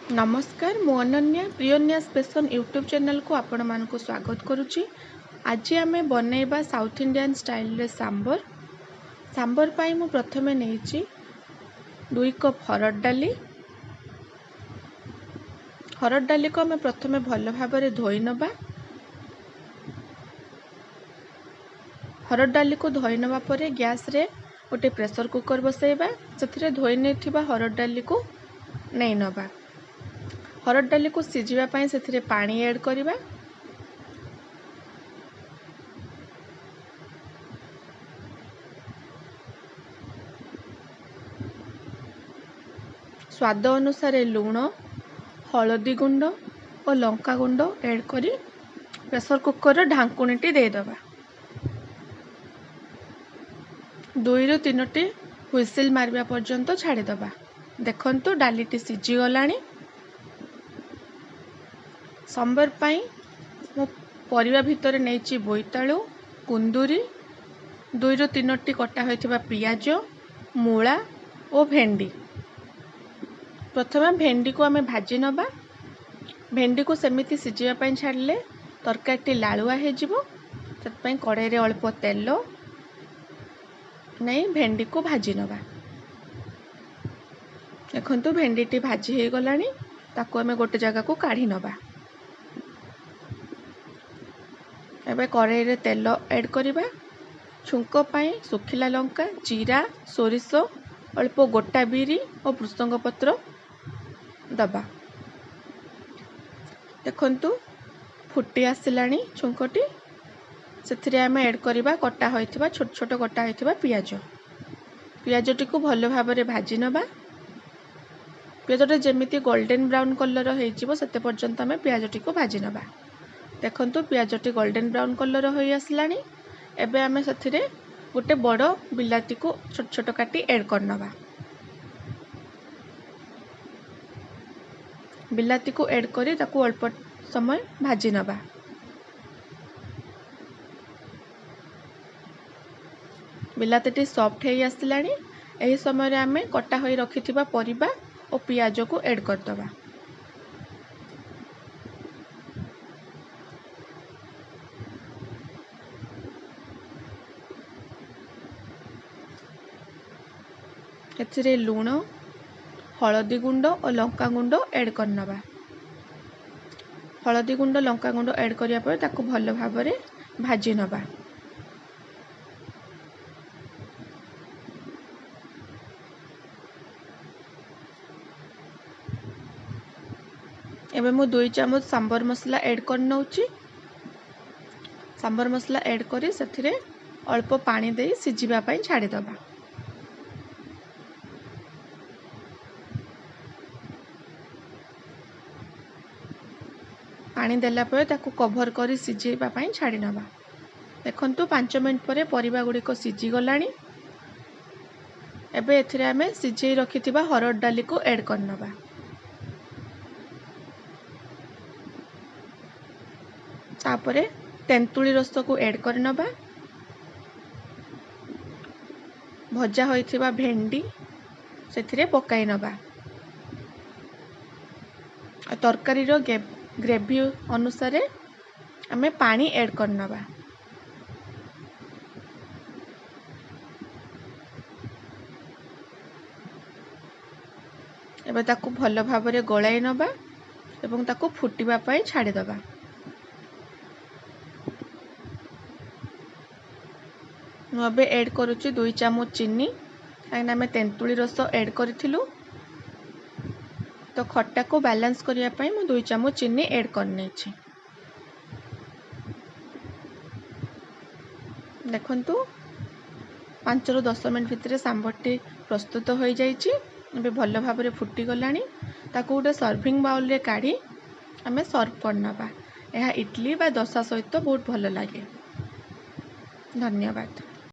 ନମସ୍କାର, ମୁଁ ଅନନ୍ୟା, ପ୍ରିୟନ୍ୟା ସ୍ପେସନ୍ ୟୁଟ୍ୟୁବ୍ ଚ୍ୟାନେଲ୍କୁ ଆପଣମାନଙ୍କୁ ସ୍ୱାଗତ କରୁଛି। ଆଜି ଆମେ ବନେଇବା ସାଉଥ୍ ଇଣ୍ଡିଆନ୍ ଷ୍ଟାଇଲ୍ରେ ସାମ୍ବର। ସାମ୍ବର ପାଇଁ ମୁଁ ପ୍ରଥମେ ନେଇଛି 2 କପ୍ ହରଡ଼ ଡାଲି। ହରଡ଼ ଡାଲିକୁ ଆମେ ପ୍ରଥମେ ଭଲ ଭାବରେ ଧୋଇ ନେବା। ହରଡ଼ ଡାଲିକୁ ଧୋଇ ନେବା ପରେ ଗ୍ୟାସ୍ରେ ଗୋଟେ ପ୍ରେସର୍ କୁକର୍ ବସାଇବା। ସେଥିରେ ଧୋଇ ନେଇଥିବା ହରଡ଼ ଡାଲିକୁ ନେଇ ନେବା। ହରଡ଼ ଡାଲିକୁ ସିଝିବା ପାଇଁ ସେଥିରେ ପାଣି ଆଡ଼୍ କରିବା। ସ୍ୱାଦ ଅନୁସାରେ ଲୁଣ, ହଳଦୀ ଗୁଣ୍ଡ ଓ ଲଙ୍କା ଗୁଣ୍ଡ ଆଡ଼୍ କରି ପ୍ରେସର୍ କୁକର୍ର ଢାଙ୍କୁଣୀଟି ଦେଇଦେବା। 2ରୁ 3ଟି ହୁଇସିଲ୍ ମାରିବା ପର୍ଯ୍ୟନ୍ତ ଛାଡ଼ିଦେବା। ଦେଖନ୍ତୁ, ଡାଲିଟି ସିଝିଗଲାଣି। ସମ୍ବର ପାଇଁ ମୁଁ ପରିବା ଭିତରେ ନେଇଛି ବୋଇତାଳୁ, କୁନ୍ଦୁରି, 2ରୁ 3ଟି କଟା ହୋଇଥିବା ପିଆଜ, ମୂଳା ଓ ଭେଣ୍ଡି। ପ୍ରଥମେ ଭେଣ୍ଡିକୁ ଆମେ ଭାଜି ନେବା। ଭେଣ୍ଡିକୁ ସେମିତି ସିଝିବା ପାଇଁ ଛାଡ଼ିଲେ ତରକାରୀଟି ଲାଳୁଆ ହେଇଯିବ। ସେଥିପାଇଁ କଡ଼େଇରେ ଅଳ୍ପ ତେଲ ନେଇ ଭେଣ୍ଡିକୁ ଭାଜି ନେବା। ଦେଖନ୍ତୁ, ଭେଣ୍ଡିଟି ଭାଜି ହେଇଗଲାଣି। ତାକୁ ଆମେ ଗୋଟେ ଜାଗାକୁ କାଢ଼ି ନେବା। ଏବେ କଡ଼େଇରେ ତେଲ ଆଡ଼୍ କରିବା। ଛୁଙ୍କ ପାଇଁ ଶୁଖିଲା ଲଙ୍କା, ଜିରା, ସୋରିଷ, ଅଳ୍ପ ଗୋଟା ବିରି ଓ ଭୃସଙ୍ଗ ପତ୍ର ଦେବା। ଦେଖନ୍ତୁ, ଫୁଟି ଆସିଲାଣି ଛୁଙ୍କଟି। ସେଥିରେ ଆମେ ଆଡ଼୍ କରିବା କଟା ହୋଇଥିବା ଛୋଟ ଛୋଟ କଟା ହୋଇଥିବା ପିଆଜ। ପିଆଜଟିକୁ ଭଲ ଭାବରେ ଭାଜି ନେବା। ପିଆଜଟା ଯେମିତି ଗୋଲ୍ଡେନ୍ ବ୍ରାଉନ୍ କଲର୍ ହେଇଯିବ ସେତେ ପର୍ଯ୍ୟନ୍ତ ଆମେ ପିଆଜଟିକୁ ଭାଜି ନେବା। ଦେଖନ୍ତୁ, ପିଆଜଟି ଗୋଲ୍ଡେନ୍ ବ୍ରାଉନ୍ କଲର୍ ହୋଇ ଆସିଲାଣି। ଏବେ ଆମେ ସେଥିରେ ଗୋଟେ ବଡ଼ ବିଲାତିକୁ ଛୋଟ ଛୋଟ କାଟି ଆଡ଼୍ କରିନେବା। ବିଲାତିକୁ ଆଡ଼୍ କରି ତାକୁ ଅଳ୍ପ ସମୟ ଭାଜି ନେବା। ବିଲାତିଟି ସଫ୍ଟ ହେଇ ଆସିଲାଣି। ଏହି ସମୟରେ ଆମେ କଟା ହୋଇ ରଖିଥିବା ପରିବା ଓ ପିଆଜକୁ ଆଡ଼୍ କରିଦେବା। ଏଥିରେ ଲୁଣ, ହଳଦୀ ଗୁଣ୍ଡ ଓ ଲଙ୍କା ଗୁଣ୍ଡ ଆଡ଼୍ କରିନେବା। ହଳଦୀ ଗୁଣ୍ଡ, ଲଙ୍କା ଗୁଣ୍ଡ ଆଡ଼୍ କରିବା ପରେ ତାକୁ ଭଲ ଭାବରେ ଭାଜି ନେବା। ଏବେ ମୁଁ 2 ଚାମଚ ସାମ୍ବର ମସଲା ଆଡ଼୍ କରିନେଉଛି। ସାମ୍ବର ମସଲା ଆଡ଼୍ କରି ସେଥିରେ ଅଳ୍ପ ପାଣି ଦେଇ ସିଝିବା ପାଇଁ ଛାଡ଼ିଦେବା। ପାଣି ଦେଲା ପରେ ତାକୁ କଭର୍ କରି ସିଝେଇବା ପାଇଁ ଛାଡ଼ି ନେବା। ଦେଖନ୍ତୁ, 5 ମିନିଟ୍ ପରେ ପରିବା ଗୁଡ଼ିକ ସିଝିଗଲାଣି। ଏବେ ଏଥିରେ ଆମେ ସିଝେଇ ରଖିଥିବା ହରଡ଼ ଡାଲିକୁ ଆଡ଼୍ କରିନେବା। ତାପରେ ତେନ୍ତୁଳି ରସକୁ ଆଡ଼୍ କରିନେବା। ଭଜା ହୋଇଥିବା ଭେଣ୍ଡି ସେଥିରେ ପକାଇ ନେବା। ଆଉ ତରକାରୀର ଗ୍ରେଭି ଅନୁସାରେ ଆମେ ପାଣି ଆଡ଼୍ କରିନେବା। ଏବେ ତାକୁ ଭଲ ଭାବରେ ଗୋଳାଇ ନେବା ଏବଂ ତାକୁ ଫୁଟିବା ପାଇଁ ଛାଡ଼ିଦେବା। ମୁଁ ଏବେ ଆଡ଼୍ କରୁଛି 2 ଚାମଚ ଚିନି, କାହିଁକିନା ଆମେ ତେନ୍ତୁଳି ରସ ଆଡ଼୍ କରିଥିଲୁ, ତ ଖଟାକୁ ବାଲାନ୍ସ କରିବା ପାଇଁ ମୁଁ 2 ଚାମଚ ଚିନି ଆଡ଼୍ କରିନେଇଛି। ଦେଖନ୍ତୁ, 5ରୁ 10 ମିନିଟ୍ ଭିତରେ ସାମ୍ବରଟି ପ୍ରସ୍ତୁତ ହୋଇଯାଇଛି। ଏବେ ଭଲ ଭାବରେ ଫୁଟିଗଲାଣି। ତାକୁ ଗୋଟେ ସର୍ଭିଂ ବାଉଲ୍ରେ କାଢ଼ି ଆମେ ସର୍ଭ କରିନେବା। ଏହା ଇଡ଼ଲି ବା ଦୋସା ସହିତ ବହୁତ ଭଲ ଲାଗେ। ଧନ୍ୟବାଦ।